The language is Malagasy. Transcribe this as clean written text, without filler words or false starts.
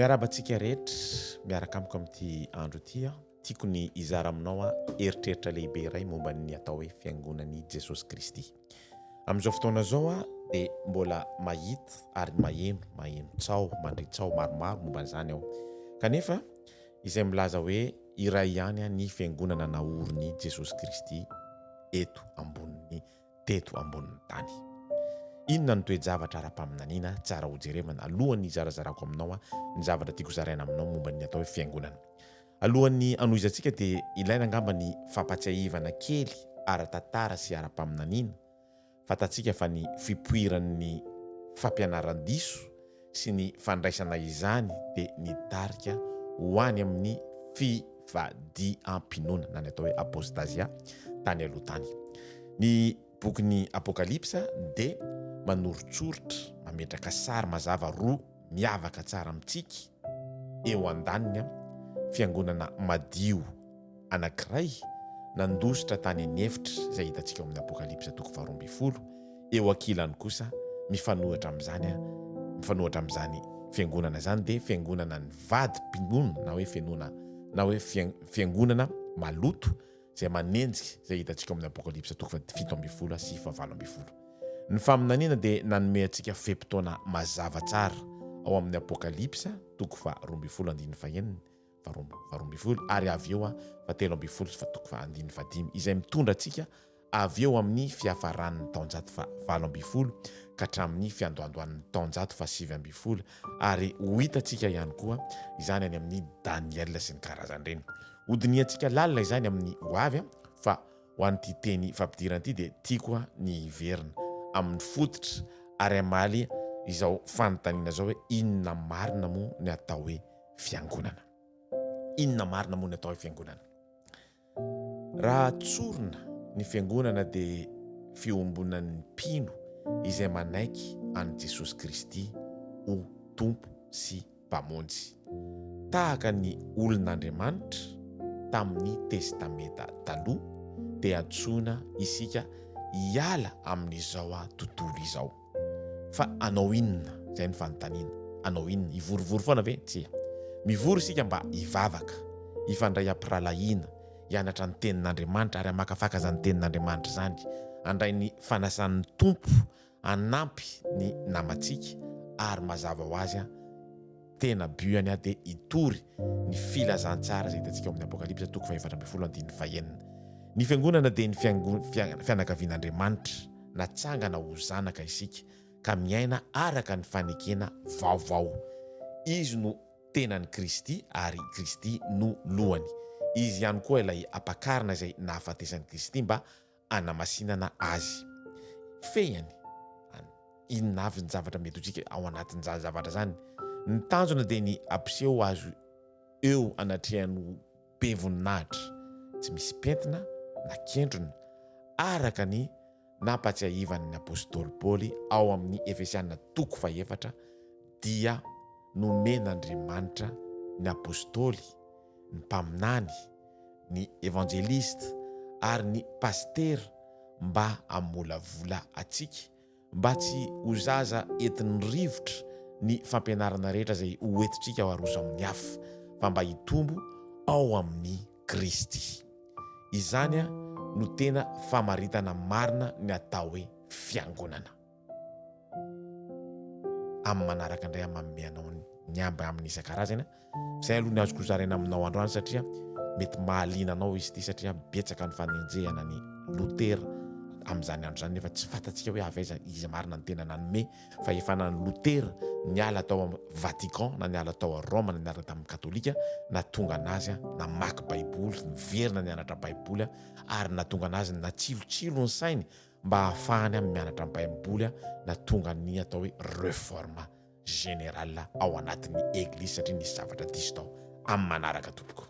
Miarahaba antsika rehetra miaraka amiko amin'ity andro ity aho. Tiako ny hizara aminao eritreritra lehibe iray momba ny atao hoe Fiangonan'i Jesosy Kristy. Amin'izao fotoana izao aho dia mbola mahita ary maheno, maheno tsaho, mandre tsaho maromaro momba an'izany aho. Kanefa izay milaza hoe iray ihany ny Fiangonana naorin'i Jesosy Kristy eto ambonin'ny teto ambonin'ny tany. Inona no toe-javatra ara-paminaniana tsara hojerevana alohan'ny hizarazarako aminao ny zavatra tiako zaraina aminao momba ny atao hoe fiangonana? Alohan'ny hanohizantsika dia ilaina angamba ny fampatsiahivana kely ara-tantara sy ara-paminaniana. Fantatsika fa ny fipoiran'ny fampianaran-diso sy ny fandraisana izany dia nitarika ho any amin'ny fivadiham-pinoana na ny atao hoe apôstazia tany aloha tany. Ny bokin'ny Apokalypsa dia manoritsoritra, mametraka sary mazava roa miavaka tsara amintsika, eo andaniny, fiangonana madio anankiray nandositra tany an'efitra izay hitantsika ao amin'ny Apokalypsa toko faharoa ambin'ny folo, eo ankilany kosa mifanohitra amin'izany mifanohitra amin'izany fiangonana izany dia fiangonana nivadi-pinoana na hoe finoana na hoe fiangonana maloto izay manenjika izay hitantsika ao amin'ny Apokalypsa toko faha-17 sy faha-18. Ny faminaniana dia nanome antsika fe-potoana mazava tsara ao amin'ny Apokalypsa toko faha-12 andininy fahenina, faharoa ambin'ny folo ary avy eo faha-13 sy fahatoko faha andininy fahadimy izay mitondra antsika avy eo amin'ny fiafaran'ny taonjato faha-18 ka hatramin'ny fiandohandohan'ny taonjato faha-19 ary ho hitantsika ihany koa izany any amin'ny Daniela sy ny karazany ireny. Hodinihantsika lalina izany amin'ny ho avy fa ho an'ity teny fampidirana ity dia tiako ny hiverina amin'ny fototra ary hamaly izao fanontaniana izao hoe inona marina moa ny atao hoe fiangonana? Inona marina moa ny atao hoe fiangonana? Raha tsorina ny fiangonana dia fiombonan'ny mpino izay manaiky an'i Jesosy Kristy ho Tompo sy Mpamonjy. Tahaka ny olon'Andriamanitra tamin'ny Testamenta Taloha dia antsoina isika hiala amin'izao tontolo izao. Fa hanao inona? Izay ny fanontaniana. Hanao inona? Hivorivory foana ve? Tsia. Mivory isika mba hivavaka, hifandray am-pirahalahiana, hianatra ny Tenin'Andriamanitra ary hamakafaka izany Tenin'Andriamanitra izany, handray ny fanasan'ny Tompo, hanampy ny namantsika ary mazava ho azy tena but-ny dia hitory ny filazantsara izay hitantsika ao amin'ny Apokalypsa toko faha-14 andininy fahenina. Ny fiangonana dia ny fianakavian'Andriamanitra. Natsangana ho zanaka isika ka miaina araka ny fanekena vaovao. Izy no tenan'i Kristy ary Kristy no lohany. Izy ihany koa ilay ampakarina izay nahafatesan'i Kristy mba hanamasinana azy. Fehiny, inona avy ny zavatra mety ho tsika ao anatin'izany zavatra izany? Ny tanjona dia ny hampiseho azy eo anatrehan'ny be voninahitra, tsy misy pentina na kendrona, araka ny nampatsiahivan'ny apostoly Paoly ao amin'ny Efesiana toko fahefatra, dia nomen'Andriamanitra ny apostoly, ny mpaminany, ny evanjelista ary ny pasitera mba hamolavola antsika Mba tsy ho zaza entin'ny rivotra ny fampianarana rehetra izay ho entintsika ho aroso amin'ny hafa, fa mba hitombo ao amin'i Kristy. Izany no tena famaritana marina ny atao hoe fiangonana. Amin'ny manaraka indray aho manome anao ny amby amin'ny isan-karazany. Izay aloha ny azoko zaraina aminao androany satria mety mahaliana anao izy ity satria betsaka ny fanenjehana ny Lotera amin'izany andro izany nefa tsy fantatsika hoe avy aiza iza marina ny tena nanome fahefana an'i Lotera niala tao amin'ny Vatican na niala tao Roma na niala tamin'ny Katolika nahatonga anazy namaky Baiboly niverina nianatra Baiboly ary nahatonga anazy natsilotsilo ny sainy mba hahafahany mianatra Baiboly nahatonga ny atao hoe Reforme général ao anatin'ny eglise satria nisy zavatra diso tao. Amin'ny manaraka tompoko.